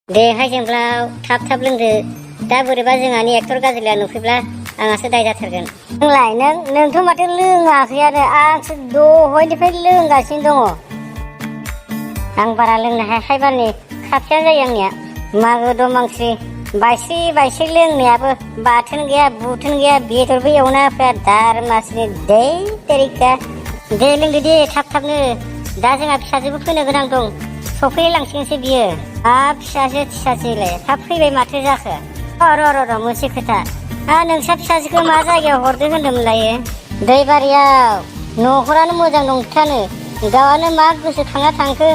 देहाय जोंब्लाव थाब थाब लोंदो दा बोरैबा जोंहानि एक्टर गाज्रिया नुफैब्ला आंहासो दाय जाथारगोन। नोंलाय नोंथ' माथो लोङाखैयानो आंसो दहायनिफ्राय लोंगासिनो दङ। आं बारा लोंनो हायाखै बारनि खाथिया जायो आंनिया। मागो दमांसि बायस्रि बायस्रि लोंनायाबो बाथोन गैया बुथोन गैया बेदरबो एवना होफैया दारमासिनि दै तेरिका। दे लोंदो दे थाब थाबनो दा जोंहा फिसाजोबो फैनो गोनां दं सफैलांसिगोनसो बियो। फिसाजो थिसाजोलाय थाब फैबाय माथो जाखो? र' मोनसे खोथा नोंसा फिसाजोखौ मा जायगायाव हरदो होनदोंमोनलायो? दैबारियाव न'खरानो मोजां नंथानो गावआनो मा गोसोखांना थांखो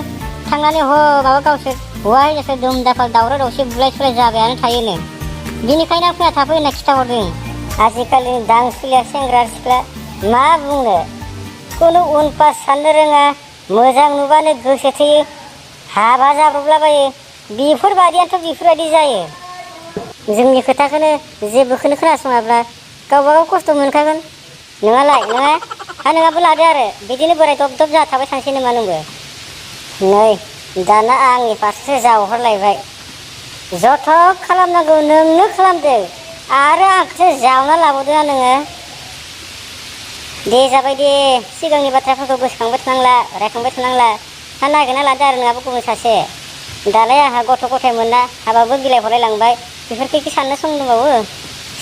थांनानै माबा गावसोर हौवा हिनजावसो दुम दाखाल दावराव दावसि बुलाय सुलाय जाबायानो थायोनो। बिनिखायनो आं फैना थाफै होनना खिथाहरदों। आजिखालिनि दांसुलिया सेंग्रा सिख्ला मा बुंनो खुनु उन पास साननो रोङा मोजां नुबानो गोसो थोयो हाबा जाब्रबलाबायो बेफोरबायदियानोथ' बेफोरबायदि जायो। जोंनि खोथाखौनो जेबोखौनो खोनासङाब्ला गावबागाव खस्थ' मोनखागोन। नङालाय नङा नोंहाबो लादो आरो बिदिनो बोराय दब दब जा थाबाय थांसै नामा नोंबो? नै दाना आंनि फारसेसो जावहरलायबाय। जथ' खालामनांगौ नोंनो खालामदो आरो आंखौसो जावना लाबावदों नोङो। दे जाबाय दे सिगांनि बाथ्राफोरखौ गोसोखांबाय थानांला रायखांबाय थानांला नागिरना लादो आरो नोंहाबो गुबुन सासे। दालाय आंहा गथ' गथाय मोनना हाबाबो बिलाइ हरलायलांबाय बेफोरखौ साननो सम दंबावो।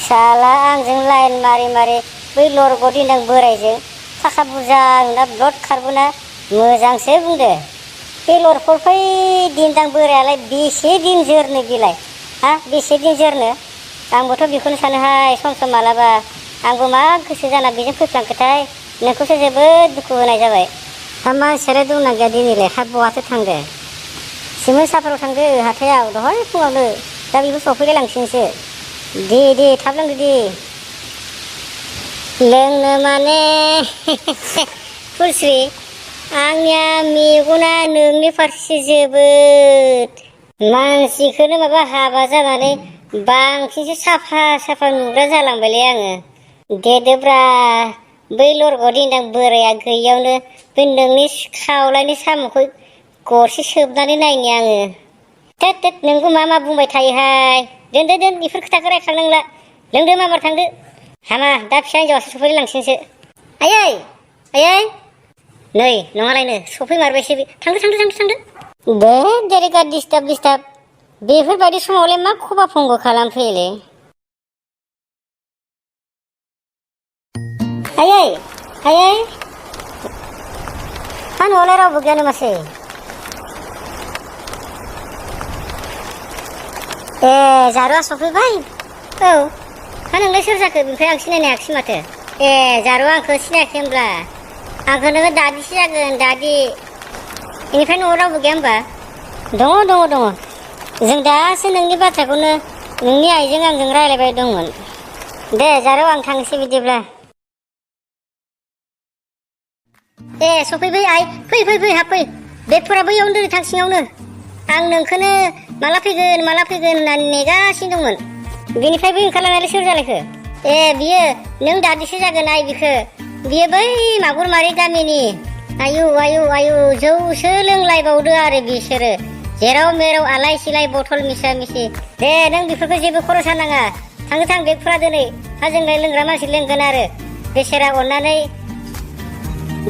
साला आंजों लाइन मारि मारि बै लरग' दिनां बोरायजों थाखा बुरजा नुना ब्लड खारबोना मोजांसो बुंदो। बे लरफरफै दिन्दां बोरायालाय बेसे दिन जोरनो बेलाय बेसे दिन जोरनो? आंबोथ' बेखौनो सानोहाय सम सम मालाबा आंबो मा गोसो जाना बेजों फैफ्लांखोथाय नोंखौसो जोबोद दुखु होनाय जाबाय। मानसियालाय दंना गैया दिनैलाय बहाथो थांदो? सिमोन साफोराव थांदो हाथायाव दहाय फुङावनो दा बेबो सफैलाय लांसिनोसो। दे थाब लोंदो दे। लोंनो माने फुलस्रि आंनिया मेगना नोंनि फारसे जोबोद मानसिखौनो माबा हाबा जानानै बांसिनसो साफा नुग्रा जालांबायलै आङो। देदोब्रा बै लरग' दिन्दां बोराया गैयियावनो बे नोंनि खावलायनि साम'खौ गरसे सोबनानै नायनि आङो। थोद नोंखौ मा बुंबाय थायोहाय। दोन बेफोर खोथाखौ रायखांनांला। लोंदो माबार थांदो। हामा दा फिसा हिनजावासो सफै लांसिनोसो। आयै नै नङालायनो सफैमारबायसो बे। थांदो। दे देरिका दिस्टार्ब बेफोरबायदि समावलाय मा खबा फंग खालामफैयोलै? आयै न'आवलाय रावबो गैया नामासै? जारुआ सफैबाय? औ नोंलाय सोर जाखो? बेनिफ्राय आं सिनायनो हायाखिसै माथो। जारुआ आंखौ सिनायाखै होनब्ला आंखौ नोङो दादिसो जागोन दादि। बेनिफ्राय न'आव रावबो गैया होनबा? दङ जों दासो नोंनि बाथ्राखौनो नोंनि आइजों आंजों रायज्लायबाय दंमोन। दे जारौ आं थांसै बिदिब्ला। सफैबाय आइ फै हाबफै बेगफोरा बैयावनो दोनै थां सिङावनो। आं नोंखौनो माला फैगोन होननानै नेगासिनो दंमोन। बिनिफ्रायबो ओंखारलांनायालाय सोर जालायखो? बियो नों दादिसो जागोन आइ बियो बै मागुरमारि गामिनि। आयु जौसो लोंलायबावदो आरो बिसोरो जेराव मेराव आलाय सिलाय बथल मिसा मिसि। दे नों बेफोरखौ जेबो खर' सानाङा। थां बेगफोरा दोनै जोंलाय लोंग्रा मानसि लोंगोन आरो बेसेरा अननानै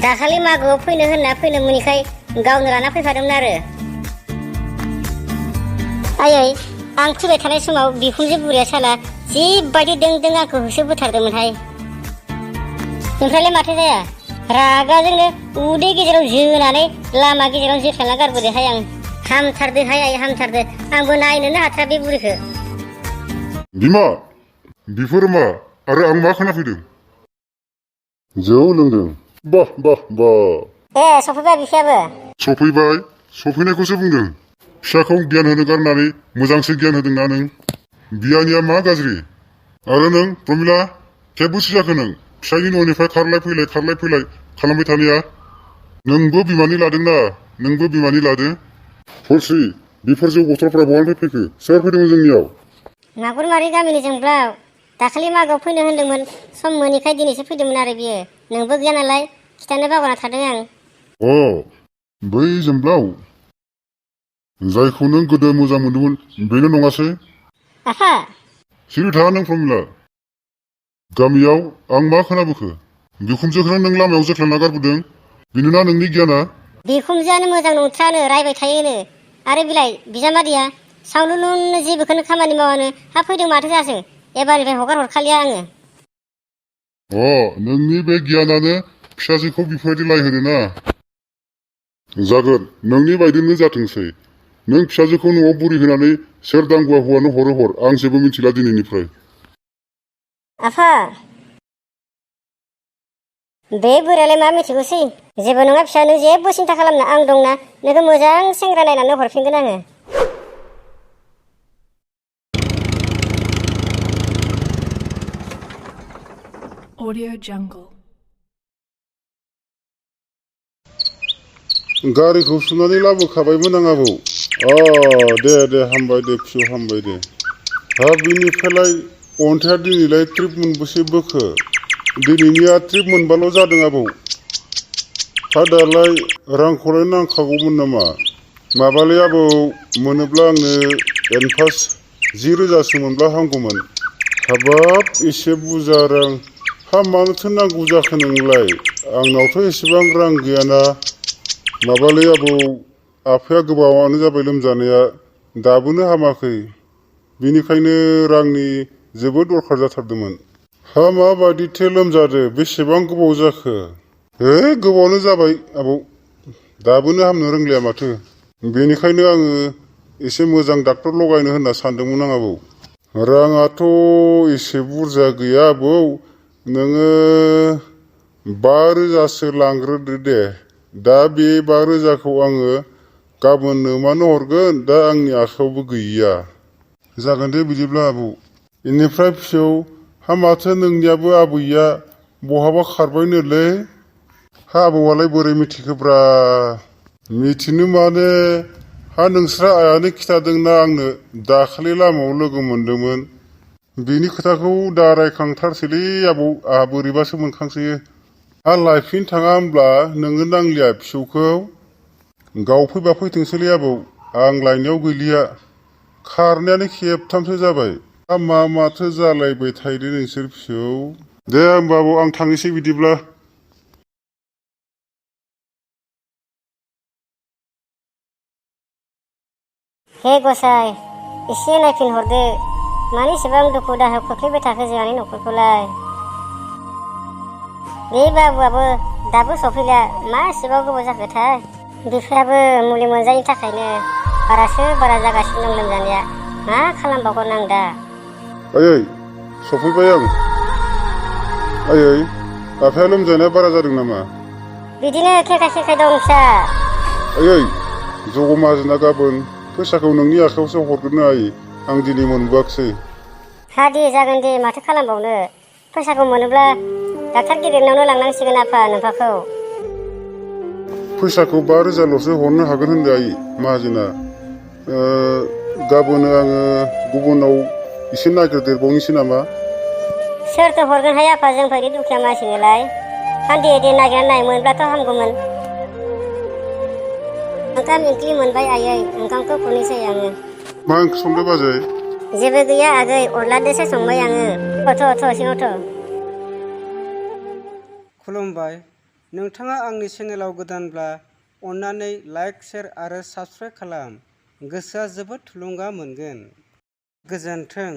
दाखालि मागोआव फैनो होनना फैनो मोनैखाय गावनो लाना फैफादोंमोन आरो। आयै आं फैबाय थानाय समाव बिखुनजो बुरिया साला जिबायदि दों आंखौ होसोबोथारदोंमोनहाय। ओमफ्रायलाय माथो जाया? रागाजोंनो उदै गेजेराव जोनानै लामा गेजेराव जोख्लायना गारबोदोहाय आं। हामथारदोहाय आइ हामथारदो। आंबो नायनोनो हाथारा बे बुरिखौ। बिमा बेफोर मा आरो आं मा खोनाफैदों? जौ लोंदों। बाह सफैबाय बिफायाबो? सफैबाय सफैनायखौसो बुंदों। फिसाखौ गियान होनो गारनानै मोजांसो गियान होदोंना नों? बियानिया मा गाज्रि? आरो नों प्रमिला खेबबेसे जाखो नों फिसायनि न'निफ्राय खारलाय फैलाय खालामबाय थानाया? नोंबो बिमानि लादो। फुलस्रि बेफोर जौ बथलफ्रा बहानिफ्राय फैखो? सोर फैदोंमोन जोंनियाव? मागुरमारि गामिनि जोंब्लाव दाखालि मागोआव फैनो होनदोंमोन सम मोनैखाय दिनैसो फैदोंमोन आरो बियो। नोंबो गैया नालाय खिथानो बावगारना थादों आं। बै जोंब्लाव जायखौ नों गोदो मोजां मोनदोंमोन बेनो नङासै? आफा सिरि था नों प्रमिला। गामियाव आं मा खोनाबोखो? बिखुनजोखौनो नों लामायाव जोख्लाबना गारबोदों, बेनोना नोंनि गियाना? बिखुनजोआनो मोजां नंथ्रानो रायबाय थायोनो। आरो बिलाय बिजामादैया सावलुलुनो जेबोखौनो खामानि मावानो हा फैदों माथो जाखो? एबारनिफ्राय हगार हरखालिया आङो। नोंनि बे गियानानो फिसाजोखौ बिफोरबायदि लायहोनो ना? जागोन, नोंनि बायदिनो जाथोंसै। नों फिसाजोखौ न'आव बुरि होनानै सोर दांगुवा हौवानो हरो हर, आं जेबो मिथिला दिनैनिफ्राय। आफा बे बोरायालाय मा मिथिगौसै? जेबो नङा फिसा, नों जेबो सिन्था खालामना, आं दंना। नोंखौ मोजां सेंग्रा नायनानै हरफिनगोन आङो। Audio Jungle. गारिखौ सुनानै लाबोखाबायमोन आं आबौ। दे हामबाय दे फिसौ, हामबाय दे। हा बिनिफ्रायलाय अन्थाइया दिनैलाय ट्रिप मोनबेसे बोखो? दिनैनिया ट्रिप मोनबाल' जादों आबौ। हा दालाय रांखौलाय नांखागौमोन नामा? माबालै आबौ, मोनोब्ला आंनो एडभान्स 10,000सो मोनब्ला हामगौमोन। हाबाब एसे बुरजा रां, हा मानोथो नांगौ जाखो नोंलाय? आंनावथ' एसेबां रां गैयाना। माबालै आबौ, आफाया गोबावानो जाबाय लोमजानाया, दाबोनो हामाखै। बेनिखायनो रांनि जोबोद दरखार जाथारदोंमोन। हा माबायदिथो लोमजादो? बेसेबां गोबाव जाखो? गोबावानो जाबाय आबौ, दाबोनो हामनो रोंलिया माथो। बेनिखायनो आङो एसे मोजां डाक्टर लगायनो होनना सानदोंमोन आं आबौ। राङाथ' एसे बुरजा गैया आबौ, नोङो 5,000सो लांग्रोदो दे। दा बे 5,000खौ आङो गाबोन नोमानो हरगोन, दा आंनि आखायावबो गैया। जागोन दे बिदिब्ला आबौ। बेनिफ्राय फिसौ, हा माथो नोंनियाबो आबैया बहाबा खारबायनोलै? हा आबौआलाय बोरै मिथिखोब्रा? मिथिनो माने, हा नोंस्रा आइयानो खिथादोंना आंनो, दाखालि लामायाव लोगो मोनदोंमोन। बिनि खोथाखौ दा रायखांथारसैलै आबौ, आंहा बोरैबासो मोनखांसोयो। हा लायफिन थाङा होमब्ला नोङो नांलिया फिसौखौ। गाव फैबा फैथोंसैलै आबौ, आं लायनायाव गैलिया। खारनायानो खेबथामसो जाबाय। हा माथो जालायबाय थायोलै नोंसोर फिसौ। दे होमबा आबौ, आं थांनोसै बिदिब्ला। हे गसाइ, एसे नायफिनहरदो। मानो एसेबां दुखु दाहा खोख्लैबाय थाखो जोंहानि न'खरखौलाय? बे बाबुआबो दाबो सफैला, मा एसेबां गोबाव जाखोथाय? बिफायाबो मुलि मोनजायैनि थाखायनो बारासो बारा जागासिनो दं लोमजानाया। मा खालामबावगोन आं दा? आयै, सफैबाय आं। आयै, आफाया लोमजानाया बारा जादों नामा? बिदिनो खेखाय दं फिसा। आयै, जग' माहाजोना गाबोन फैसाखौ नोंनि आखायावसो हरगोन आयै, आं दिनै मोनबोआखिसै। हा दे, जागोन दे, माथो खालामबावनो। फैसाखौ मोनोब्ला डाक्टार गेदेरनावनो लांनांसिगोन आफा नोंफाखौ। फैसाखौ 5,000ल'सो हरनो हागोन होनदों आयै माहाजोना। गाबोनो आङो गुबुनाव एसे नागिरदेरबावनोसै नामा? सोरथो हरगोनहाय आफा जोंबायदि दुखिया मानसिनोलाय? दे नागिरना नाय, मोनब्लाथ' हामगौमोन। ओंखाम ओंख्रि मोनबाय आयै, ओंखामखौ खुरनोसै आङो। मा ओंख्रि संदो बाजै? जेबो गैया आगै, अनलाजोंसो संबाय आङो। सिङाव थ'। खुलुमबाय। नोंथाङा आंनि चेनेलाव गोदानब्ला अन्नानै लाइक, शेयार आरो साबस्क्राइब खालाम। गोसोआ जोबोद थुलुंगा मोनगोन। गोजोन्थों।